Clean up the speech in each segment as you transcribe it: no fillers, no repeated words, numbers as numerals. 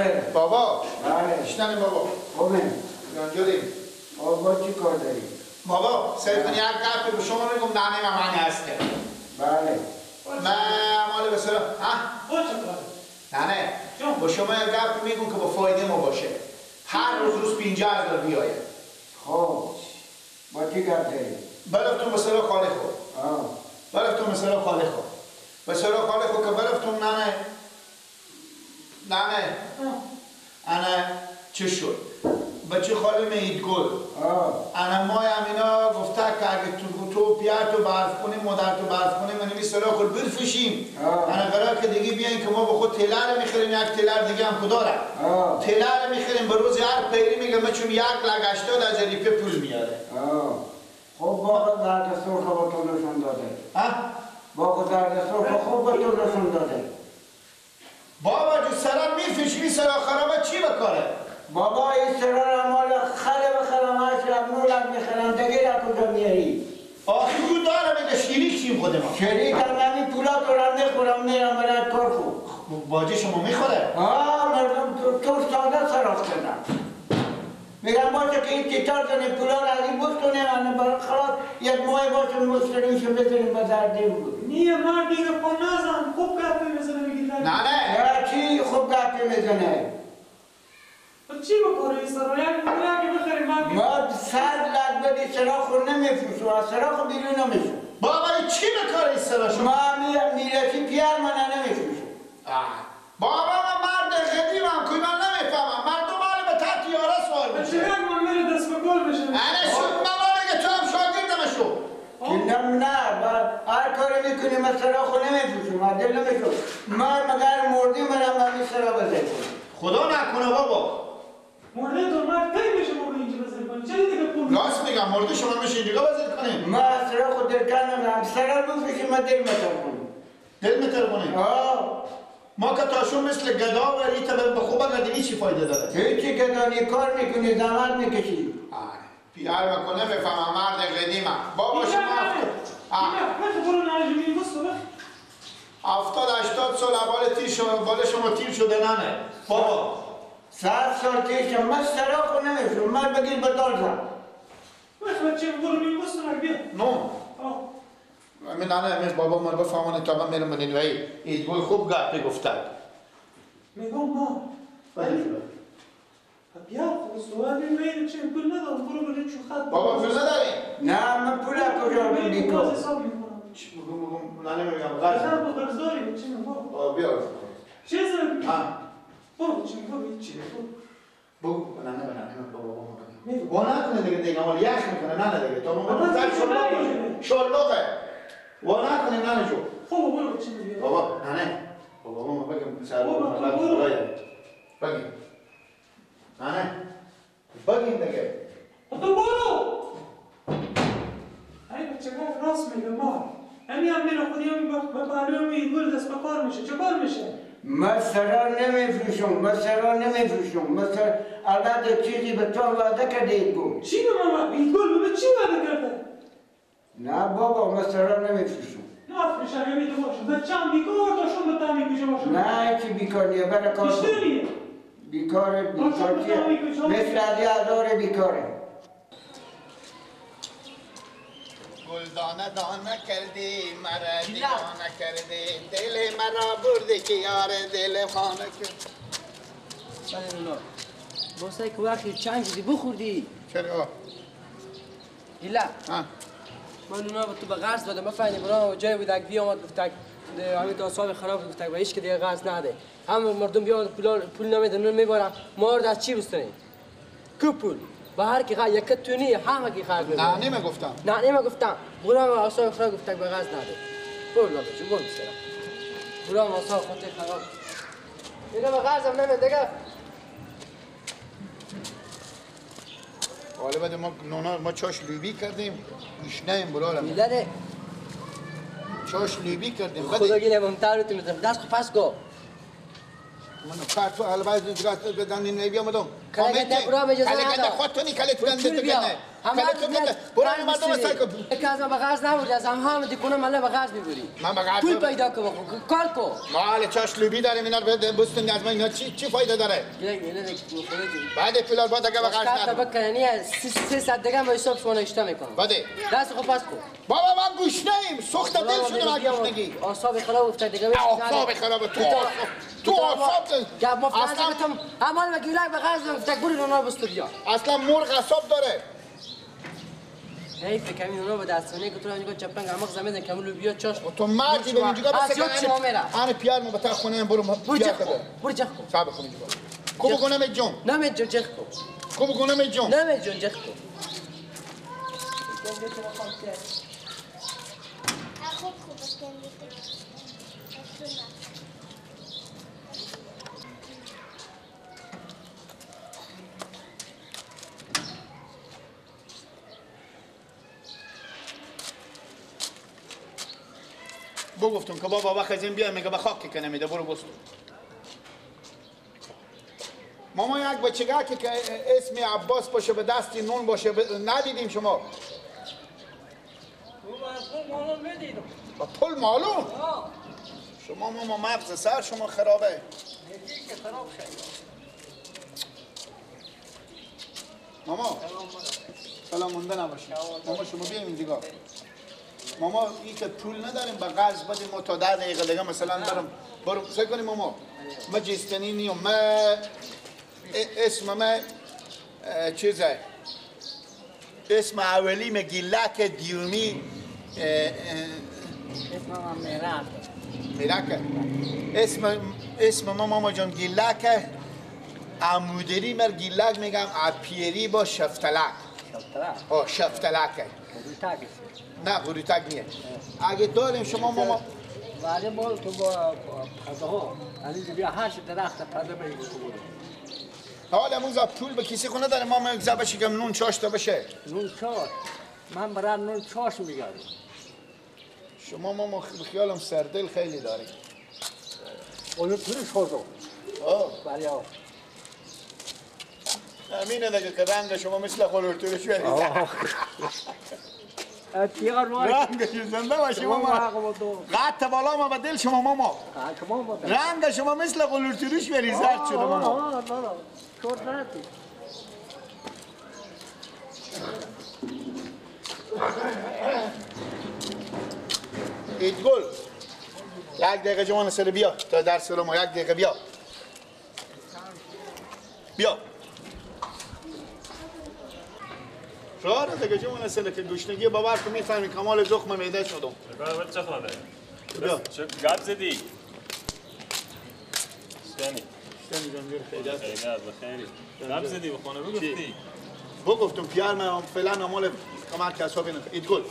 بله بابا. بله شنم بابا. خوبه. جانجوریم. بابا چی کار داری؟ بابا سعی کن یک گپی به شما میگم ننه من معنی هسته. بله. من مال بسرا ها؟ نه با شما یک گپ میگم که با فایده ما باشه. هر روز روز 50,000 بیایه. خب با چی گپ داری؟ برفتم مثلا خاله خو. برفتم مثلا خاله خو. مثلا خاله خو که برفتم ننه ننه انا چه شد؟ بچه خاله می گل. انا مای امینا گفته که اگه تو پیار تو برف کنیم مادر تو برف کنیم منمی سرا خود برفشیم. انا قرار که دیگه بیاین که ما به خود تلر میخریم یک تلر دیگه هم خدا را. تلر میخریم به روز هر پیری میگه من چون 1,80,000 ریپه پول میاره. خب باغ زرد سرخ با تو نشون داده. ها؟ باغ زرد سرخ خوب با تو نشون داده. بابا جو سرا میفشی سرا خرابه چی بکاره؟ بابا این سرا را مال خره بخرم 8 لک 9 لک میخرم دیگه را کجا میاری؟ آخه او داره میگه شریک شیم خود ما. شریک هم همین پولا تو را میخورم میرم برای کار خوب. باجه شما میخوره؟ آه مردم تو ساده صراف کردن. میگم باشه که این تیتار کنیم پولا را از این بستونه برای خلاص یک ماه باشه مستریشو بزنیم به درده بود. نیه مرد دیگه پا نزن خوب گپی میزنه میگی نه نه چی خوب گپی میزنه؟ چی بکنه این سرا؟ یک بخریم ما 100 لک بدی سرا خود نمیفروشم از سرا خود بیرون نمیشم. بابا چی بکاره این سرا شما؟ ما میرسی پیر من نمیفروشم. بابا من مرد قدیمم که من نمیفهمم مردم حالا به تحت یاره سوار میشه. چه من میره دست به گل بشه. انا شو من میگه تو هم شاگردم شو. که نه هر کاری میکنی من سرا خود نمیفروشم از دل نمیشم. من مگر مردی منم همین سرا بزنیم. خدا نکنه بابا. مرده تو مرد کی میشه ما به اینجا بزنیم کنیم؟ چرا دیگه پول راست میگم مرده شما میشه اینجا بزنید کنیم. ما سرا خود دل کردم سرا بفروشیم ما دل متر کنیم. دل متر کنیم؟ آه ما که تاشون مثل گدا و ریتا به خوب قدیمی چی فایده داره؟ هیچی گدانی کار میکنی زحمت میکشی. آره پیار میکنه میفهمم مرد قدیمم. بابا شما 70 80 سال اول تیر شما بالا شما تیر شده ننه بابا 100 سال تیر من سرا خو نمیشم من بگیر به دار زن. بچه برو بیم بستونک بیا. نو من نه امروز بابا من بفهمونه تا من میرم بنینوی ایدگل خوب گپی گفتد. میگم ما بیا خب سوال بیم چه پول ندارم برو برو چو خط. بابا پول نداری؟ نه من پول کجا بیکار. حساب میکنم. چی بگم نه نمیگم قرض. نه قرض داری چی میگم؟ بیا. چه زن؟ ها برو چی میگم چی بگو نه نه نه بابا بابا بگو نکنه دیگه دیگه مال یخ میکنه نه نه دیگه تا ما شلوغه و نکنه نه نه جو خب برو چی میگی بابا نه نه بابا ما بگم سر بگیم نه نه بگیم دیگه تو برو ای بچه راست میگه ما همین هم میره خودی هم با پهلوی میگل دست به کار میشه چه کار میشه؟ من سرا نمیفروشم من سرا نمیفروشم من سر البته چیزی به تو وعده کرده ایدگل. چی به من ایدگل به چی وعده کرده؟ نه بابا من سرا نمیفروشم. نفروشم یه میده باشم بچه هم بیکار داشتم به تعمی کجا باشم. نه چی بیکار نیه برای کار بیشتر نیه بیکاره بیکار چیه؟ مثل از یه هزار بیکاره. گلدانه دانه کردی مرا دیوانه کردی دل مرا بردی که یار دل خانه کردی. بله نونا باسه که وقتی چند چیزی بخوردی. چرا؟ گیله من نونا به تو به قرض دادم بفهمی برا جای بود اگه بیامد گفت همین تا اصاب خراب گفت و هیچ که دیگه قرض نده هم مردم بیامد پول نمیدن نون میبرن ما رو از چی بستنی؟ کو پول؟ به هر کی یک تونی همه کی خرج می‌کنه. نه نمیگفتم. نه نمیگفتم. برام اصاب خراب گفتم به قرض نده. برو بابا جون برو سلام. برام اصاب خاطر خراب. اینا به قرضم نمیده دیگه. حالا بعد ما نونا ما چاش لوبی کردیم. گشنه برارم. میلاد چاش لوبی کردیم. خدا گیره ممتر تو میذارم. دست خو پس کو. من کارت تو حالا بعد از بدن این بیام مدام. کله گنده برام اجازه کله گنده خودتونی کله تو گنده تو گنده. برو مردم سعی کن. یک از ما به قرض نبردی، از هم دیگه مله به قرض میبری. من به قرض پول پیدا کن، کار کن. ما حال چاش لوبی داریم، اینا رو بستون از ما، اینا چی فایده داره؟ بعد پولار باید اگه به قرض ندارم. بکنی 300 دیگه به حساب شما نوشته میکنم. بده. دست خود پس کن. بابا من گوش نیم، سوخت دل شدم از گوشنگی. اعصاب خراب افتاد دیگه. اعصاب خراب تو تو اعصاب اصلا اما گیلک به قرض افتاد، برو اونا بستو بیا. اصلا مرغ اعصاب داره. حیف کمی اونا به دستانه که تو رو چپنگ عمق زمین کمی لوبیا چاش. تو مردی به اینجا بس که انا پیار مو بتا خونه برو برو برو جخ کو. صاحب خونه اینجا. کو بکنم جون. نه جون جخ کو. کو بکنم جون. نه جون جخ کو. بگفتم که بابا وقت از این بیا میگه به خاک که نمیده برو بستون. ماما یک بچگاه که اسم عباس باشه به دستی نون باشه ندیدیم شما. با پول معلوم؟ شما ماما مغز سر شما خرابه. ماما سلام مونده نباشی. ماما شما بیایم اینجا. ماما این که پول نداریم به قرض بدیم ما تا 10 دقیقه دیگه مثلا برم برو سعی کنیم ماما. ما جستنی نیم، ما اسم ما چیزه، اسم اولی ما گیلک دیومی، اسم ما میراک میراک، اسم ما ماما جان گیلک عمودری مر گیلک میگم اپیری با شفتلک. شفتلک؟ آه شفتلکه. نه قروتک نیه. اگه داریم شما ماما ولی مال تو با پرده ها از اینجا بیا هشت درخت پرده بگیر تو برو. حالا موزا پول به کسی خونه داره ما میگذر بشه که نون چاش تا بشه. نون چاش من برای نون چاش میگم. شما ماما خیالم سردل خیلی داری. اونو توی شوزو. آه بله آه. امینه دیگه که رنگ شما مثل خلورتورش بریزه. رنگش زنده باشی ماما. قط بالا ما به دل شما ماما. رنگ شما مثل قلورتروش بری زرد شده ماما. ایدگل یک دقیقه جوان سر بیا تا درس رو ما یک دقیقه بیا بیا. راه دیگه جوان اصلا که گشنگی باور کن میفهمی کمال زخم معده شدم. چه خاله؟ چه گپ زدی؟ ستنی. ستنی جان بیر خیلی است. خیلی است بخیری. گپ زدی به خانه بگفتی؟ بگفتم پیار من فعلا مال کمال کسا بینه. ایدگل.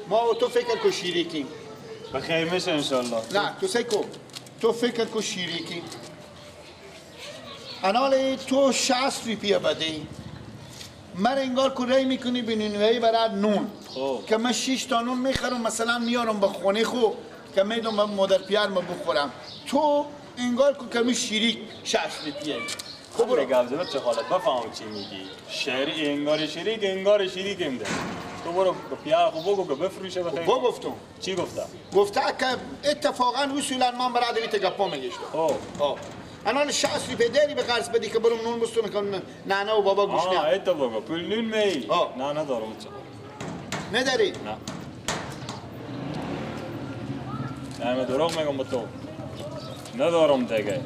ما و تو فکر کو شریکیم. بخیر میشه انشالله. نه تو سیکو. تو فکر کو شریکیم. انال تو 60 روپیه بدی. من انگار که میکنی به نونوایی برای نون که من 6 تا نون میخرم مثلا میارم به خونه خو که میدم به مادر پیار ما بخورم. تو انگار که کمی شریک 60 روپیه. خب برو گفت چه حالت بفهم چی میگی. شری انگار شریک انگار شریک میده. تو برو به پیار خو بگو که بفروشه بخیر. بگفتم. چی گفته؟ گفته که اتفاقا اصولا من برای دویت گپا میگشتم. خب الان 60 روپیه داری به قرض بدی که برم نون بستون میکنم ننه و بابا گوش نه. آه ایتا بگو پول نون می. نه ندارم چه. نداری؟ نه. نه من دروغ میگم به تو. ندارم دیگه.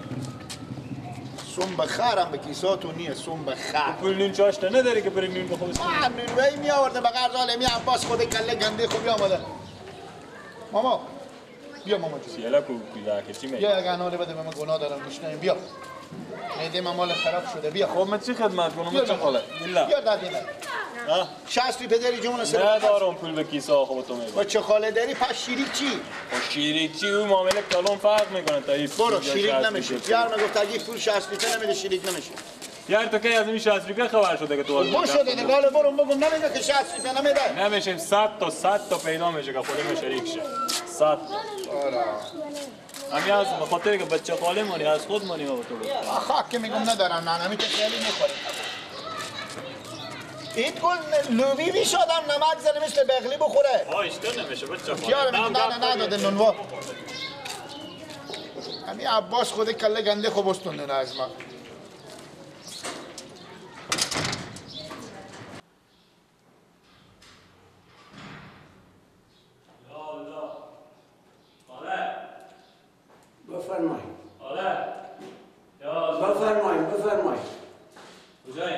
سوم بخارم به کیساتو نیه سوم بخار. پول نون چاشته نداری که بری نون بخوری. آه نون می آورده به قرض عالمی عباس خود کله گنده خوبی آمده. ماما بیا ماما جون. سیالا کو که چی میگی؟ بیا اگه اناره بده به من گناه دارم گوش بیا. معده من مال خراب شده بیا. خب من چی خدمت کنم چه خاله؟ بیا دادی من. 60 روپیه داری جون سر. ندارم پول به کیسه آخه تو میگم. با چه خاله داری پس شریک چی؟ خب شریک چی اون معامله کلون فرق میکنه تا این برو شریک نمیشه. یار من گفت اگه پول 60 روپیه نمیده شریک نمیشه. یار تو کی از این 60 روپیه خبر شده که تو بو شده نگاله برو بگم نمیده که 60 روپیه نمیده. نمیشه 100 تا 100 تا پیدا میشه که خودم شریک شه. 100 تا. آره. همین از به خاطر که بچه خاله مانی از خود مانی ما تو. خاک که میگم ندارم نه همین که خیلی میخوریم. این گل لوبی میشه آدم نمک زنه مثل بغلی بخوره. آه اشته نمیشه بچه خاله. نه نه نه داده نونوا. همین عباس خود کله گنده خوب استونده از ما. بفرمایید. کجایی؟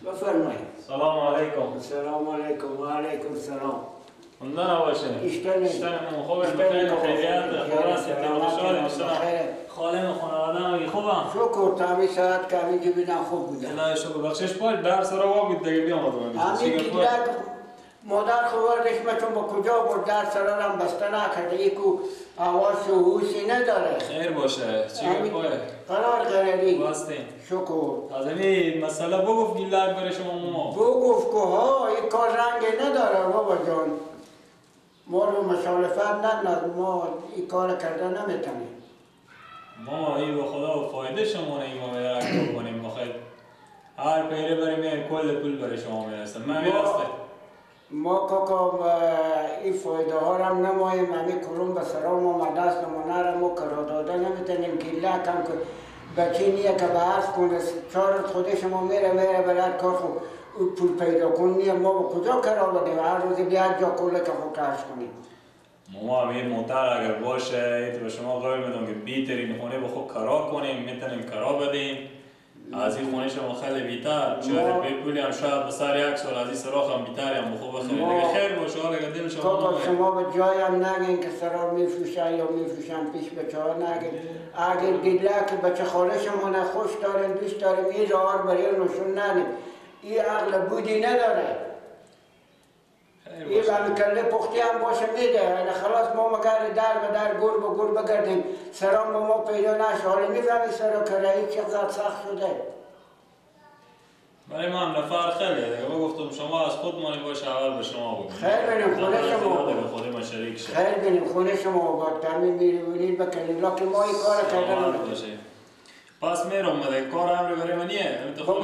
بفرمایید. سلام علیکم. سلام علیکم و علیکم سلام. خنده نباشه. اشتن خوبه بخیر خیریت خلاص خالم خانواده هم خوبم. شکر تا همین ساعت که همین بودن خوب بودن. الهی شکر بخشش پای درس را وا بود دیگه بیام آدم. همین دیگه مادر خوردش ما با کجا برد در سرارم بسته نکرده یکو آواز و هوشی نداره. خیر باشه چی پای قرار قراری باستین. شکر از این مسئله بگفت گیلک برای شما ماما بگفت که ها این کار رنگ نداره بابا جان، ما رو مخالفت نه، ما این کار کرده نمیتونیم. ما این به خدا فایده شما نه، ما باید کنیم بخیر هر پیره بریم کل پول برای شما میرسه. من میرسته ما کاکا این فایده ها رو هم نماییم، همین کرون به سرام آمده است، نمونه رو ما کرا داده نمیتونیم که لک هم که بچه نیه که به عرض کنه چهار خود شما میره برای کار خوب او پول پیدا کن نیه، ما به کجا کرا بدیم؟ هر روزی بیاد جا کله که خود کش کنیم. ما هم این موتر اگر باشه به شما قول میدم که بیترین خونه به خود کرا کنیم، میتونیم کرا بدیم از این خونه شما خیلی بیتر، شاید به پولی هم شاید به سر یک سال از این سراخ هم بیتر هم بخوب بخرید دیگه. خیر باشه حالا که دل شما شما به جای هم نگین که سراخ میفروشن یا میفروشن پیش بچه ها نگین. اگر دیدله که بچه خاله شما نه خوش داریم دوست داریم این راه برای نشون ندیم، این عقل بودی نداره، این غم کله پختی هم باشه میده. یعنی خلاص ما مگر در به در گور به گور بگردیم سرام به ما پیدا نشه. حالا میفهمی سرا کرایی چقدر سخت شده. برای من نفر خیلی دیگه گفتم شما از خودمانی باشه اول به شما بگم. خیر بینیم خونه شما خود ما شریک شه. خیر بینیم خونه شما با تامین میرونید بکنیم لکه ما این کار کردن. پس میرم دیگه کار امر برای من نیه، تو خود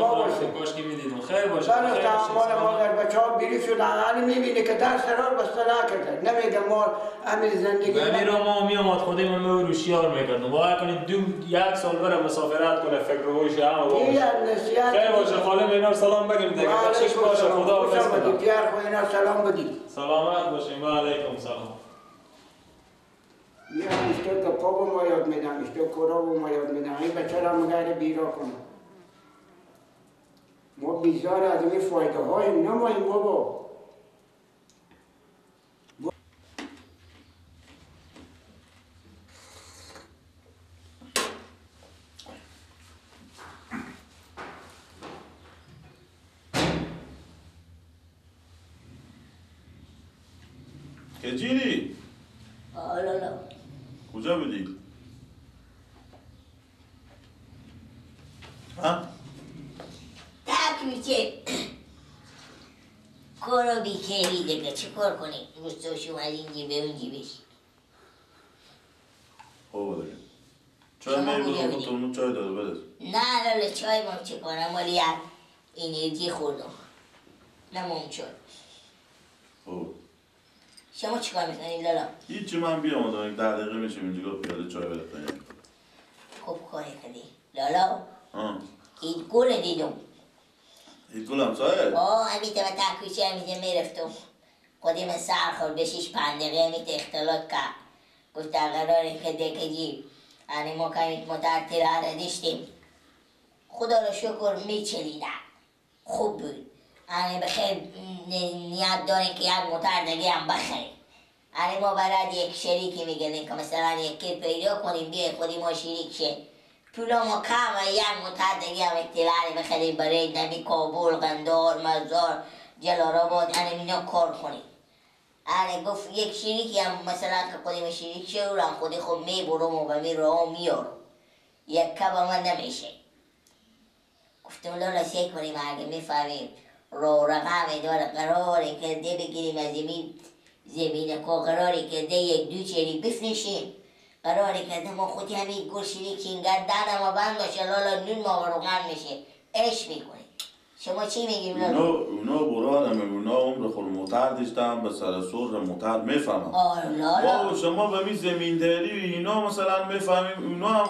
کاش که میدیدم. خیر باشه. بله مال مادر بچه‌ها بیری شدن، الان میبینی که در سرار بسته نکرده نمیگه ما امیر زندگی امیر ما میامد خودم من رو شیار میکردم باید کنید دو یک سال بره مسافرت کنه فکر روش هم باشه. خیر باشه خاله اینا سلام بگیم دیگه. بخشش باشه خدا حافظ. دیار خو اینا سلام بدید. سلامت باشین و علیکم سلام. یه همیشه گپا به ما یاد میدم، همیشه کرا به ما یاد میدم، این بچه را مگر بیرا کنم. ما بیزار از این فایده های نماییم بابا. کجیری؟ آلالا. کجا بودی؟ ها؟ تک میشه کارو بیکری دیگه چه کار کنی؟ روستاش اومد این جیبه اون جیبش. خوب دیگه. چای میبودم که تو چای داده بده. نه لاله چای ما چه کنم؟ ولی یک انرژی خوردم. نه مام چای. خوب. شما چیکار میکنید لالا؟ هیچی من بیام آدم یک 10 دقیقه میشیم اینجا پیاده چای بده. خوب کاری کردی لالا. این گل دیدم. این گل هم سایه؟ آه همیته به تکوچه همیته میرفتم خودیم سر خورد به 6-5 دقیقه همیته اختلاط کرد. گفت در قرار که دکجی یعنی ما که مدر تیره داشتیم خدا رو شکر میچلیدن خوب بود. یعنی بخیر نیت داریم که یک موتر دیگه هم بخریم. یعنی ما برای یک شریکی میگردیم که مثلا یکی پیدا کنیم بیای خودی ما شریک شه پولا ما کم و یک موتر دیگه هم اطلاعی بخریم برای نمی کابل، قندار، مزار، جلال‌آباد یعنی اینا کار کنیم. یعنی گفت یک شریکی هم مثلا که خودی شریک شه او هم خودی خود میبرم و به می راه میارم یک کب من نمیشه. گفتم لالا سعی کنیم اگه میفهمیم رو رقم داره قراری کرده بگیریم از زمین زمین که قراری کرده یک دو چری بفروشیم قراری کرده ما خودی همین گل شریک گردن ما بند باشه لالا نون ما روغن میشه عشق میکنیم. شما چی میگیم لالا؟ اونا برادم، اونا عمر خود موتر داشتن، به سر سر موتر میفهمم. آره لالا. ما شما به می زمینداری اینا مثلا میفهمیم، اونا هم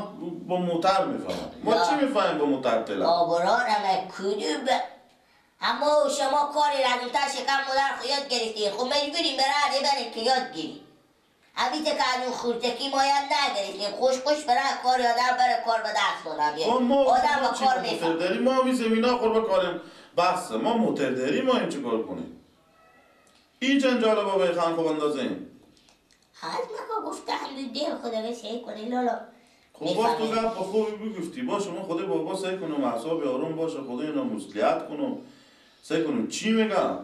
با موتر میفهمم. ما چی میفهمیم با موتر تلا؟ برادم کدوم اما شما کاری را از شکم مادر خود یاد گرفتیم، خب مجبوریم برای بریم که یاد گیریم. همیشه که از اون خورتکی ما یاد نگرفتیم، خوش خوش برای کار یادم برای کار به دست دادم. آدم با کار میفهم. ما می زمینا خور بکاریم بس، ما موترداری ما این چه کار کنیم؟ این جنجال بابای خان خوب اندازیم. از ما گفتم دل خدا به سعی کنی لالا. خب باز تو گپ خوبی بگفتی، باشه من خدا بابا سعی کنم اعصاب آروم باشه، خدا اینا مسلیت کنم، سعی کنم چی میگم؟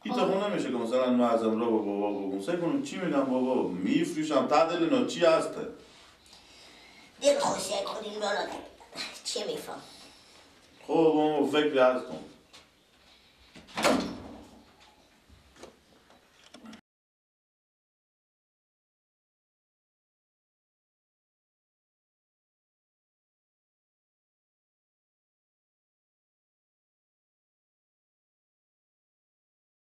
این تا خونه نمیشه که مثلا من از امرو با بابا بگم، سعی کنم چی میگم بابا میفروشم تا دل اینا چی هسته؟ دل خوش سعی کنیم لالا چی میفهم؟ خب ما فکر هستم.